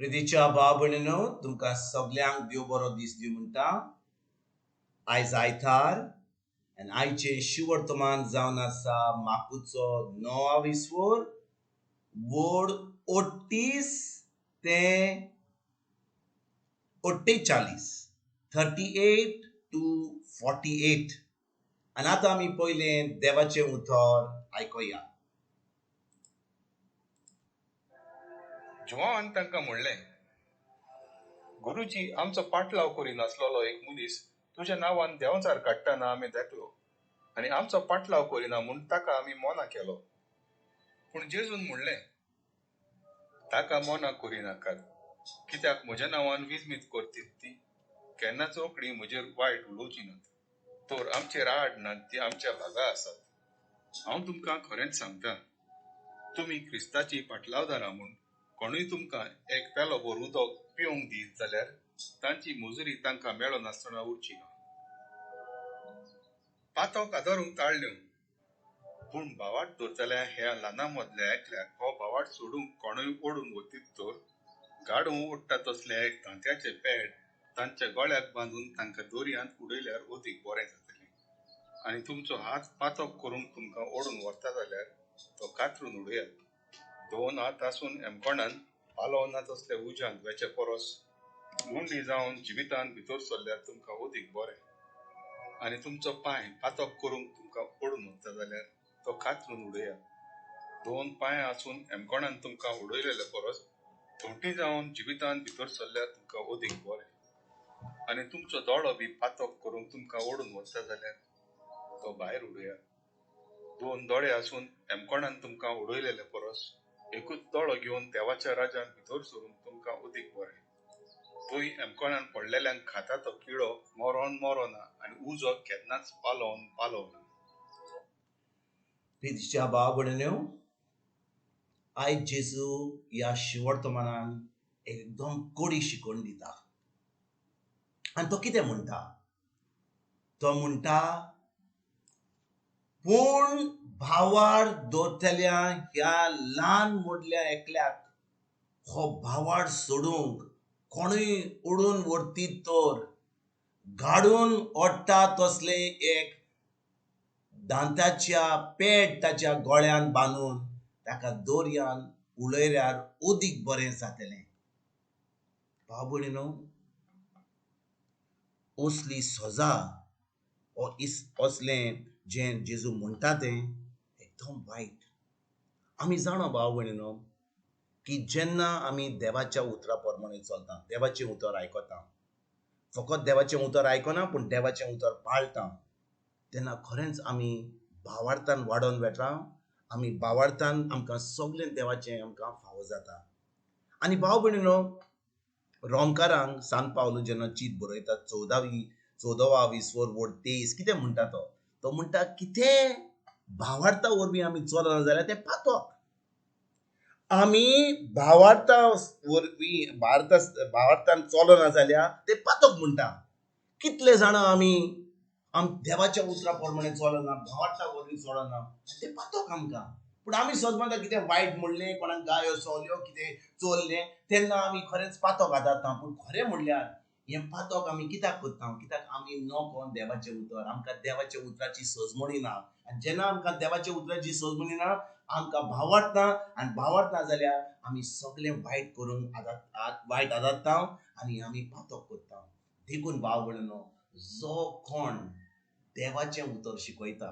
प्रितीच्या भाव भयणीनो, तुमकां सगल्यांक देव बरो दीस दिवं म्हणटा. आयज आयतार आनी आयचें शिवर्तमान जावन आसा माकुचो 9 वड 38 ते 48, 38 to 48. आनी आतां आमी पयलें देवाचें उतर आयकुया. जुवान तांकां म्हणलें, गुरुजी, आमचो पाटलाव करिनासलेलो एक मनीस तुज्या नांवान देंवचार काडटना आमी देखलो आनी आमचो पाटलाव करिना म्हूण ताका आमी मोना केलो. पूण जेजून म्हणलें, ताका मोना करिनाकात, कित्याक म्हज्या नांवान विजमीत करतीत ती केन्नाच रोखडी म्हजेर वायट उलोवची नात, तर आमचेर आड नात ती आमच्या भागा आसात. हांव तुमकां खरेंच सांगता, तुमी क्रिस्ताची पाटलावदारां म्हूण कोणूय तुमकां एक पेलो भर उदक पिवंक दीत जाल्यार तांची मजुरी तांकां मेळनासतना उरची ना. पातक आदारूंक ताळ्यो, पूण भावाट दवरतल्या ह्या ल्हाना मदल्या एकल्याक हो भावाट सोडूंक कोणूय ओडून वतीत तर गाडूं ओडटा तसलें एक तांत्याचें पेड तांच्या गळ्याक बांदून तांकां दर्यांत उडयल्यार अदीक बरें जातलें. आनी तुमचो हात पातक करूंक तुमकां ओडून व्हरता जाल्यार तो कातरून उडयात. दोन हात आसून एमकोणान पालोवना तसल्या उज्यांत वेचे परस गुंडी जावन जिवितांत भितर सरल्यार तुमकां अदीक बरें. आनी तुमचो पांय पातक करूंक तुमकां ओडून वता जाल्यार तो कातरून उडयात. दोन पांय आसून एमकोणान तुमकां उडयलेले परस थोंटी जावन जिवितांत भितर सरल्यार तुमकां अदीक बरें. आनी तुमचो दोळो बी पातक करूंक तुमकां ओडून वता जाल्यार तो भायर उडयात. दोन दोळे आसून एमकोणान तुमकां उडयलेले परस एकूच दोळो घेवन देवाच्या राज्यांत भितर सरून तुमकां अदीक बरें. थंय एमकोणान पडलेल्यांक खाता तो किडो मरोन मरोना आनी उजो केन्नाच पालोवन पालोवना. प्रितीच्या भाव भयणीनो, आयज जेजू ह्या शिवर्तमानान एकदम कोडी शिकोवन दिता. आनी तो कितें म्हणटा? तो म्हणटा, पूण भावार दवरतल्या ह्या ल्हान मोडल्या एकल्याक हो भावार सोडूंक कोणूय ओडून व्हरतीत तर गाडून ओडटा तसलें एक दांताच्या पेट ताच्या गळ्यान बांदून ताका दर्यान उडयल्यार अदीक बरें जातलें. भाव भयणीनो, असली सजा असलें जें जेजू म्हणटा तें एकदम वायट. आमी जाणा भाव भयणीनो की जेन्ना आमी देवाच्या उतरा प्रमाणे चलता, देवाचें उतर आयकता, फकत देवाचें उतर आयकना पूण देवाचें उतर पाळटा, तेन्ना खरेंच आमी भावार्थान वाडोवन वेता. आमी भावार्थान आमकां सगळें देवाचें आमकां फावो जाता. आनी भाव भयणीनो, रोमकारांक सान पावलो जेन्ना चीत बरयता 14 20 23 कितें म्हणटा तो? तो म्हणटा कितें भावार्था वरवीं आमी चलना जाल्यार तें पातक. आमी भावार्था वरवीं भावार्थान चलना जाल्यार तें पातक म्हणटा. कितले जाणां आमी देवाच्या उतरा प्रमाणे चलना, भावार्था वरवीं चलना, तें पातक आमकां. पूण आमी सद म्हणटा कितें वायट म्हणलें, कोणाक गायो सोल्यो, कितें चोरलें, तेन्ना आमी खरेंच पातक आदारता. पूण खरें म्हणल्यार हें पातक आमी कित्याक करता? कित्याक आमी नको देवाचें उतर, आमकां देवाच्या उतराची सजमणी ना. आनी जेन्ना आमकां देवाच्या उतराची सजमणी ना, आमकां भावार्थ ना. आनी भावार्थ ना जाल्यार आमी सगळें वायट करूंक वायट आदारता आनी आमी पातक करता. देखून भाव भयणीनो, जो कोण देवाचें उतर शिकयता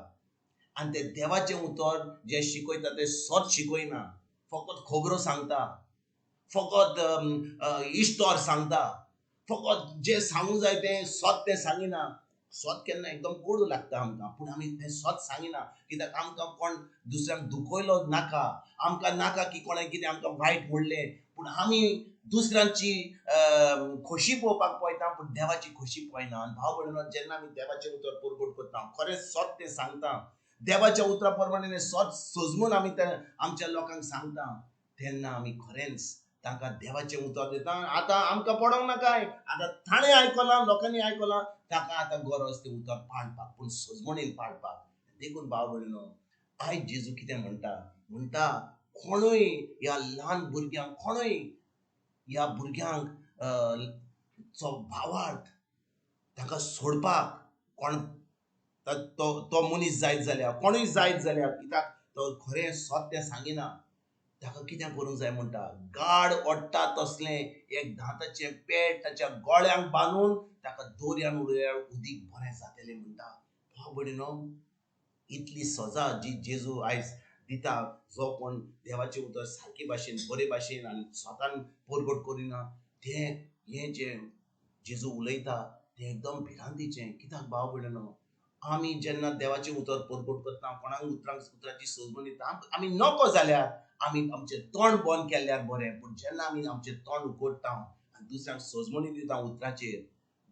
आनी तें देवाचें उतर जें शिकयता तें सत शिकयना, फकत खबरो सांगता, फकत इश्तोर सांगता, फकत जें सांगूंक जाय तें सत तें सांगिना. सत केन्ना एकदम कोडू लागता आमकां, पूण आमी तें सत सांगिना कित्याक आमकां कोण दुसऱ्यांक दुखयलो नाका, आमकां नाका की कोणें कितें आमकां वायट म्हणलें. पूण आमी दुसऱ्यांची खोशी पळोवपाक पळयता, पूण देवाची खोशी पळयना. आनी भाव भयणीनो, जेन्ना आमी देवाचें उतर परगट करता, खरें सत तें सांगता, देवाच्या उतरा प्रमाणे सत सजमून आमी तें आमच्या लोकांक सांगता, तेन्ना आमी खरेंच तांकां देवाचें उतर दिता. आतां आमकां पडोंक नाकाय, आतां ताणें आयकलां, लोकांनी आयकलां, ताका आतां गरज तें उतर पाळपाक, पूण सजमणीन पाळपाक. देखून भाव भयणीनो, आयज जेजू कितें म्हणटा? म्हणटा कोणूय ह्या ल्हान भुरग्यांक कोणूय ह्या भुरग्यांक चो भावार्थ तांकां सोडपाक कोण तो तो मनीस जायत जाल्यार, कोणूय जायत जाल्यार, कित्याक तो खरें सत तें सांगिना, ताका कितें करूंक जाय म्हणटा, गाड ओडटा तसलें एक दांताचें पेट ताच्या गोळ्यांक बांदून ताका दोरयान उडयल्यार उदीक बरें जातलें म्हणटा. भाव भयणीनो, इतली सजा जी जेजू आयज दिता, जो कोण देवाचें उतर सारके भाशेन बरे भाशेन आनी स्वतान परगट करिना, तें हें जें जेजू उलयता तें एकदम भिरांतीचें. कित्याक भाव भयणीनो, आमी जेन्ना देवाचें उतर परगट करता, कोणाक उतरांक उतराची सजवण दिता, आमी नको जाल्यार आमी आमचें तोंड बंद केल्यार बरें. पूण जेन्ना आमी आमचें तोंड उगडटा आनी दुसऱ्यांक सजमणी दिता उतराचेर,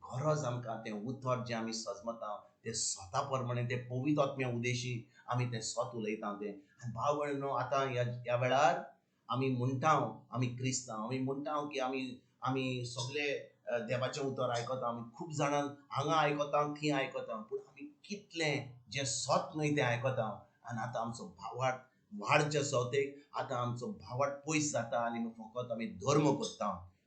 गरज आमकां तें उतर जें आमी सजमता तें स्वता प्रमाणे, तें पवित्र आत्म्या उदेशी आमी तें स्वत उलयता तें. आनी भाव भयणीनो, आतां ह्या वेळार आमी म्हणटा आमी क्रिस्तांव, आमी म्हणटा की आमी आमी सगळे देवाचें उतर आयकता, आमी खूब जाणां हांगा आयकता थंय आयकता, पूण आमी कितलें जें सत न्हय तें आयकता. आनी आतां आमचो भावार्थ वाडच्या सवतेक आतां आमचो भावार्थ पयस जाता आनी फकत आमी धर्म करता.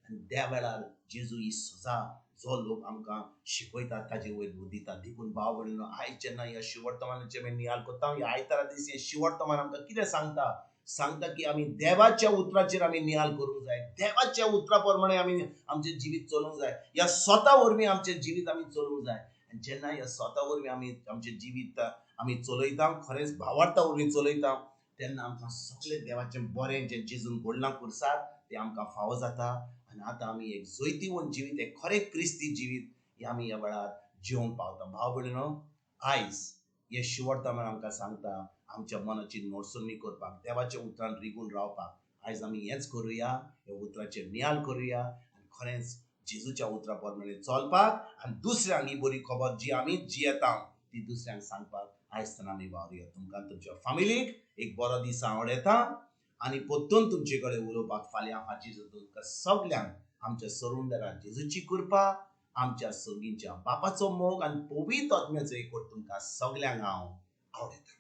आनी त्या वेळार जेजू ही सजा जो लोक आमकां शिकयता ताजे वयर दिता. देखून भाव भयणीनो, आयज जेन्ना ह्या शिवर्तमानाचें आमी नियाळ करता, ह्या आयतारा दीस हें शिवर्तमान आमकां कितें सांगता, सांगता की आमी देवाच्या उतराचेर आमी नियाळ करूंक जाय, देवाच्या उतरा प्रमाणे आमी आमचें जिवीत चलोवंक जाय, ह्या स्वता वरवीं आमचें जिवीत आमी चलोवंक जाय. आनी जेन्ना ह्या स्वता वरवीं आमी आमचें जिवीत आमी चलयता, खरेंच भावार्था वरवीं चलयता, तेन्ना आमकां सगळें देवाचें बरें जें जेजून घडलां खुर्सार तें आमकां फावो जाता. आनी आतां आमी एक जैतिवंत जिवीत, एक खरें क्रिस्ती जिवीत हें आमी ह्या वेळार जिवंक पावता. भाव भयणीनो, आयज हें शिवर्तमान आमकां सांगता आमच्या मनाची नोडसणी करपाक, देवाच्या उतरान रिगून रावपाक. आयज आमी हेंच करुया, ह्या उतराचेर नियाळ करुया आनी खरेंच जेजूच्या उतरा प्रमाणे चलपाक आनी दुसऱ्यांक ही बरी खबर जी आमी जियेता ती दुसऱ्यांक सांगपाक आयज तेन्ना आमी वावरुया. तुमकां तुमच्या फामिलीक एक बरो दीस आवडटा आनी परतून तुमचे कडेन उलोवपाक फाल्यां हाची तुमकां सगल्यांक आमच्या सरुंदरा जेजूची कृपा, आमच्या सगळींच्या बापाचो मोग आनी पवित्र आत्म्याचो एकवट तुमकां सगल्यांक हांव आवडटा.